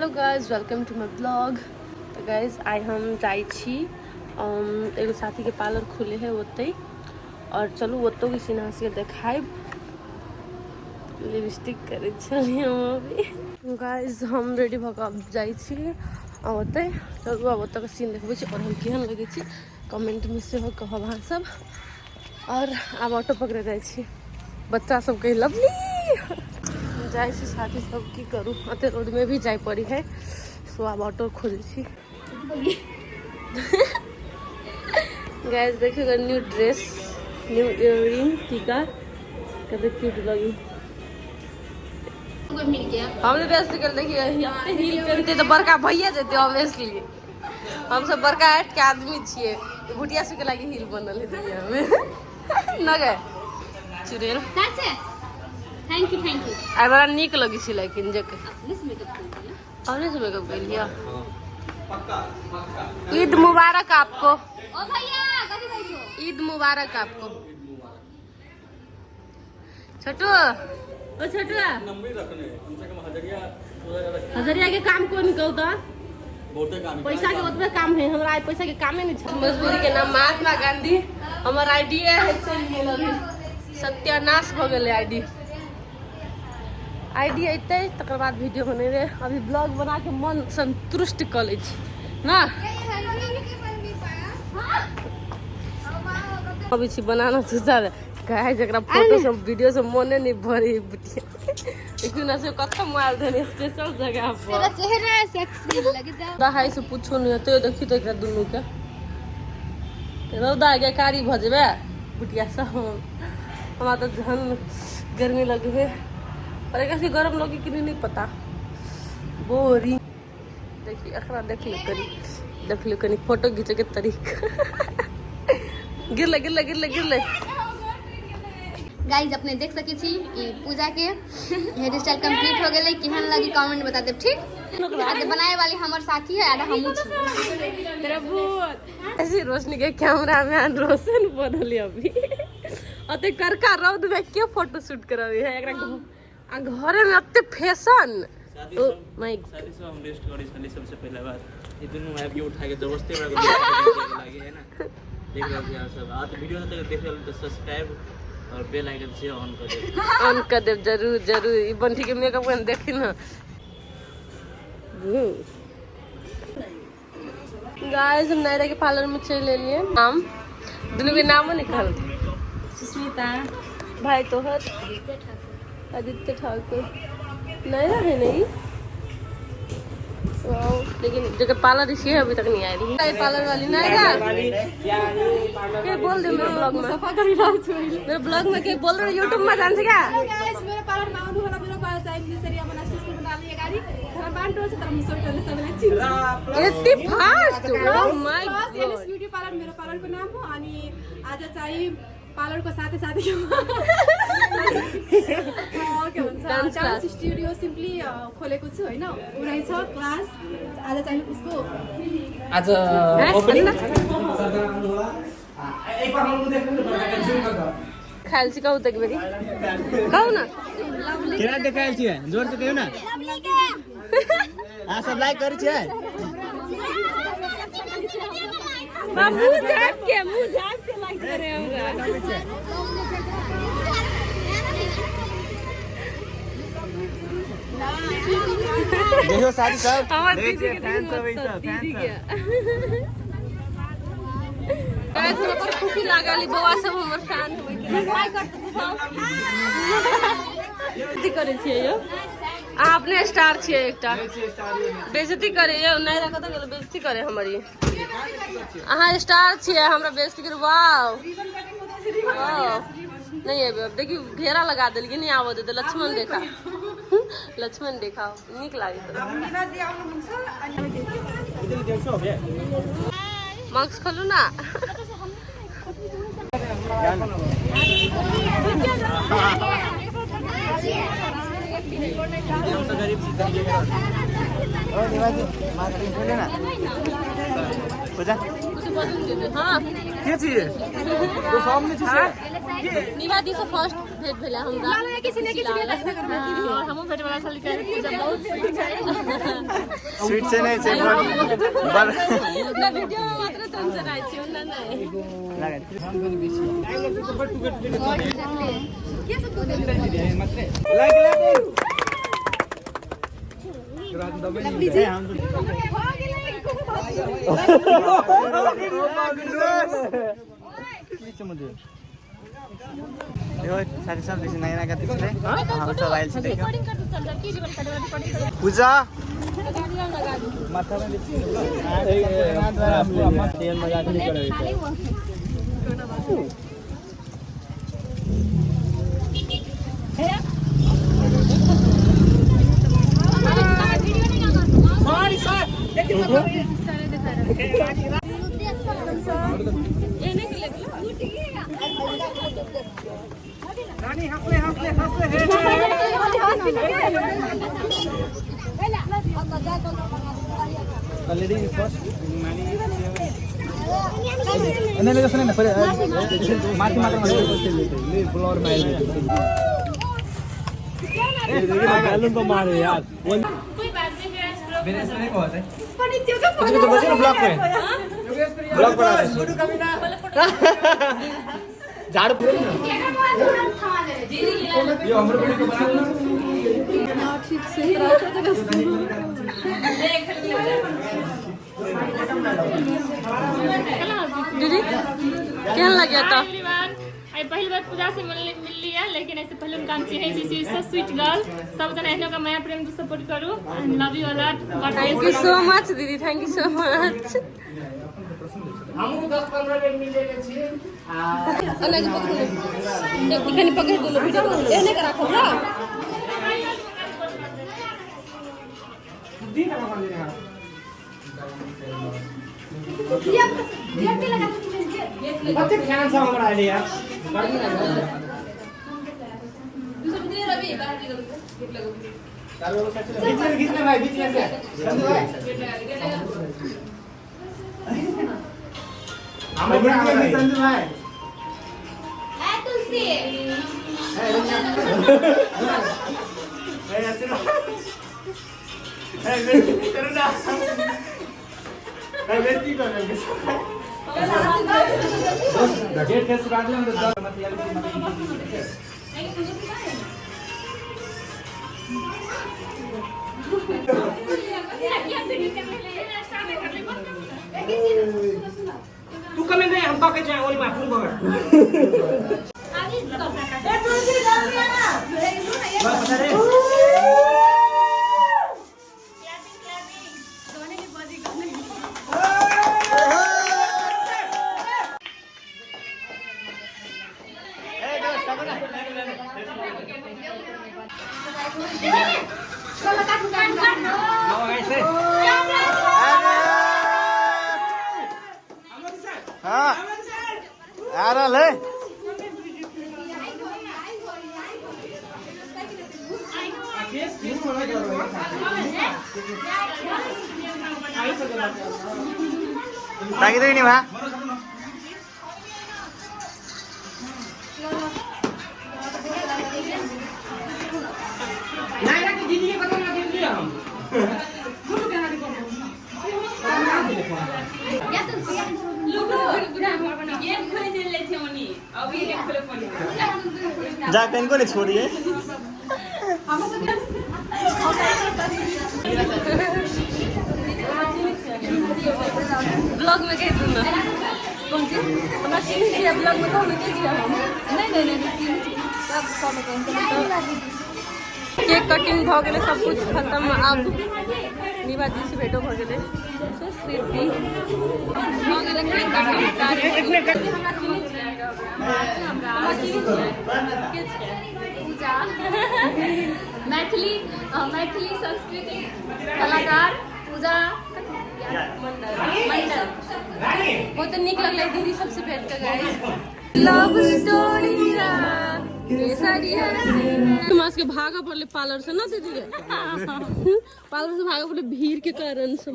Hello guys, welcome to my blog. तऽ guys आइ हम जाइ छी एगो साथीके पार्लर खुले है ओतहि, आओर चलू ओतौके सीन अहाँ सबके देखायब। लिपस्टिक करै छलियै हम अभी। गाइज हम रेडी भऽ कऽ आब जाइ छी ओतहि। चलू आब ओतऽके सीन देखबै छी, आओर हम केहन लगै छी कमेंटमे सेहो कहब अहाँ सब। आओर आब ऑटो पकड़े जाइ छी। बच्चा सब कही लवली जाइ छी साथी सब, की करू अते रोड में भी जाय पड़ी है, सो आब ऑटो खोजै छी। गाइस देखियो न्यू ड्रेस, न्यू इयररिंग, टीका कते क्यूट लगी। हम बेस्ट कर देखिए, एते हील पहनते तऽ बड़का भैया जेते। ऑब्वियसली हम सब बड़का हाइट के आदमी छियै, भुटिया सबके लागी हील बनल है दुनिया में न गए चुड़ैल। साचे thank you, thank you. आइ बड़ा नीक लगै छै, लेकिन जे अपने से मेकअप कर लिया। अपने से मेकअप कर लिया। ईद मुबारक आपको। ओ भैया, कथि कहै छो? ईद मुबारक आपको। छोटू, ओ छोटू, हजरिया के काम कोन कहू तऽ पैसा के ओतबे काम है, हमरा आइ पैसा के कामे नहीं छै। मजबूरी के नाम महात्मा गांधी। हमर आईडिया है चलि गेल, अभी सत्यानाश भऽ गेलै आईडी। आईडी अयतै तकर बाद वीडियो बनेबै। अभी ब्लॉग बना के मन संतुष्ट कऽ लै छी ना। अबै छी बनाना चूसा गाय, जकरा फोटो सब वीडियो सब मोने नहीं भरे। बुटिया देखियौ ना से कतऽ मोबाइल धने स्पेशल जगह पर। तेरा चेहरा सेक्सी लगता। दहाइ से पूछो नहीं होते। देखी तो एकरा दुनू के रौदा के कारी भऽ जेबै। बुटिया सब, हमरा तऽ जहन गर्मी लगे है, पर एकरा से गरम लगे कि नहीं, नहीं पता। बोरिंग। देखी एकरा, देख ले कनी, देख ले कनी फोटो घीचे के तरीका। गिरले गिरले गिरले गिरले। गाइस, अपने देख सकै छी ई पूजा के हेयर स्टाइल कंप्लीट हो गेलै। केहन लगी कमेंट बता देब, ठीक? आ बनाए वाली हमर साथी है, आधा हमहूँ छी। ऐसी रोशनी के कैमरा मैन रोशन बनल अभी। अते करका रौद में के फोटो शूट कराबी है एकरा आ घरे में अते फैशन। O my. साथी सब, हम रेस्ट करै छली। सबसे पहला बात ई दुनू आबि के उठा के जबरदस्ती हमरा के लागे है ना। देख रहल छी अहाँ सब। आ तऽ वीडियो तक देख रहल तऽ सब्सक्राइब और बेल आइकन से ऑन कर देब। ऑन कर देब जरूर जरूर। ई बंठी के मेकअप कर देखी ना। गाइस, हम नायरा के पार्लर में चलि एलियै। नाम दुनू के नामो निकाल। सुस्मिता। भाई तोहर? आदित्य ठाकुर। नायरा है नहीं। वाओ, लेकिन जो पार्लर इसी है अभी तक नहीं आई रही पार्लर वाली नायरा के। बोल दे मेरे ब्लॉग में। सफा गरिरहेको छु अहिले। मेरो ब्लॉग में के बोल रहे, यूट्यूब में जान्छ क्या? गाइस, मेरो पार्लरमा आउनु होला। मेरो पार्लर चाहिँ मिसरी मोनास्ट्री स्कुलको नाली अगाडि धर्मबान टोल छ, तर मुसोटोले सबैलाई चिन्छ। यति fast, oh my plus Alice God. Beauty parlour मेरो पार्लरको नाम हो। अनि आज चाहिँ पार्लरको साथै साथै के भन्छ Dance dance class. Studio simply खोलेको छु होइन, उनै छ क्लास। आज चाहिँ उसको आज ओपनिङ। खायल छी कहू त एक बेरी, कहू न। केना देखायल छियै, जोर से कहियौ ने। अहाँ सब लाइक करै छियै? मुँह झाँप के, मुँह झाँप के लाइक करे हमरा। देखियौ साथी सब। हमर देखै दीदी छियै, के फैन सब देखियौ ई सब, फैन दीदी सब। के। गाइस, हमरा बड़ खुशी लागल, ई बौआ सब हमर फैन होय के। बेइज्जती करै छियै यौ अहाँ, अपने स्टार छियै एकटा। बेइज्जती करे यौ नायरा। कतऽ गेल? बेइज्जती करे हमर ई। अहाँ स्टार छियै, हमरा बेइज्जती करे। वाव वाव, नहीं एबै अब। देखी, घेरा लगा देलकै, नहीं आबऽ देतै। लक्ष्मण रेखा, लक्ष्मण रेखा। नीक लागैत रहै। मास्क खोलू ना। हमसब गरीब छी तरीके के। ओ निवाजी, मास्क खोले ना पूजा। से बदल जेबै। हां के छियै तो सामने छियै। निभा दी से फर्स्ट भेट भेला हमरा। किसी ने किसी ने हमहूँ भेट वाला छल पूजा बहुत स्वीट छै। स्वीट छै नै छै बड़ ना वीडियो में मात्र चंचनाइ छी ओना नै। लाइक लाइक देखो साथी सब देखि नयाँ नयाँ कति छलै हम सब आयल छी देखियौ। पूजा दीदी केहन लगे त? आई पहली बार पूजा से मिलली है, लेकिन ऐसे पहले उनका हम चिन्है छी। She is so sweet girl. सब जना एहनो का माया प्रेम से सपोर्ट करू। Love you a lot. God thank you so much दीदी, thank you so much. हमहूँ 10-15 बेर मिले के छी। ओना के पकड़ू एखन पकड़ दुनू वीडियो एहने के राखब ना। कते ध्यान से हमरा आइले यार। बीच में खींचने भाई, बीच में से संजू भाई हम संजू भाई ए तुलसी तू कमे नहीं हम पके जाए ओली मार फोन कर। हाँ आ रहल है। ताकि नि भा नहीं ना दीदी के पता ना दीदी हम जा कनको नहीं छोड़िए। ब्लॉग में कह दूँ ना कौन चीज हमरा चिन्ह छियै ब्लॉग में कहू के छियै हम। नहीं नहीं नहीं सब सब केक कटिंग भ गेलै, सब कुछ खत्म। आब निभा दी से भेटो भ गेलै। सो स्वीट दी भ गेलै केक कटिंग। हमरा चिन्ह छियै, हमरा चिन्ह छियै के छियै? पूजा मैथिली मैथिली सांस्कृतिक कलाकार पूजा मंडल मंडल। बहुत नीक लगलै दीदी सबसे भेट के गाइस। लव स्टोरी केसरिया। हमरा सबके भागऽ पड़लै पार्लर से ना दीदी के, पार्लर से भागऽ पड़लै भीड़ के कारण से।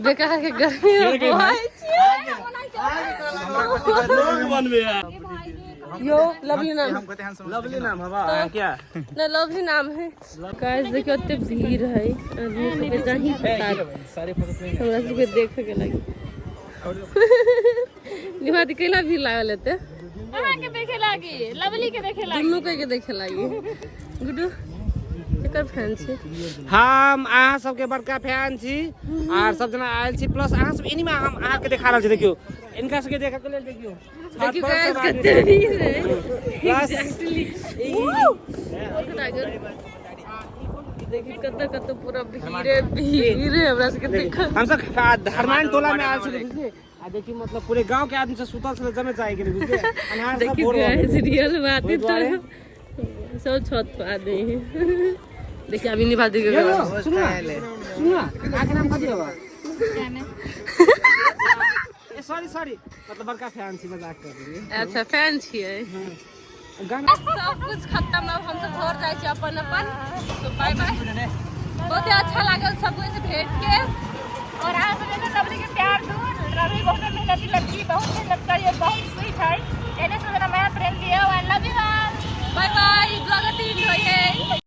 बेकार के गर्मी में बहै छियै। यो लवली नाम। हम कहते हैं हम। लवली नाम हवा क्या? ना, लवली नाम है। गाइस देखियो, एते भीड़ है आदमी सबके, जाही पता हमरा सबके देखे के लागी। निभाती कैला भीड़ लागल हेतै? अहाँ के देखे लागी, लवली के देखे लागी। दुनू के देखे लागी। गुड्डू एकर फैन छी। हम अहाँ सबके बड़का फैन छी आर सब जना आयल छी, प्लस अहाँ सब एनीमा हम अहाँके देखा रहल छी। देखियौ, इनका सबके देखऽ के लेल देखियौ छत देखियौ पर गाइस सब आदमी। कते भीड़ है। प्लस एग्जैक्टली देखिए, कतऽ कतऽ पूरा भीड़े भीड़ है हमरा सबके देख। हम सब हनुमान टोला में आयल छली, बुझलिए? आ देखियौ, मतलब पूरे गांव के आदमी सब सुतल छलै, जमे चाहे गेलै, बुझलिए? अन्हार सब देखिए भोर भऽ गेलै। गाइस, रियल बात है। ओहि दुआरे। तो सब छत पर आदमी है। देखिए, अभी निभा दी। यौ, यौ, सुनू न, सुनू न, अहाँके नाम कथी हबा? ए सॉरी सॉरी, मतलब बड़का फैन छी, मजाक कर रही। अच्छा, फैन छियै? गाना। सब कुछ खत्म, अब हम सब घर जाइ छी अपन अपन। तो बाय बाय, बहुत ही अच्छा लागल सब कोई से भेंट के। और अहाँ सब एना लवली के प्यार दू। रवि बहुत मेहनती लड़की, बहुत मेहनत करी और बहुत स्वीट है।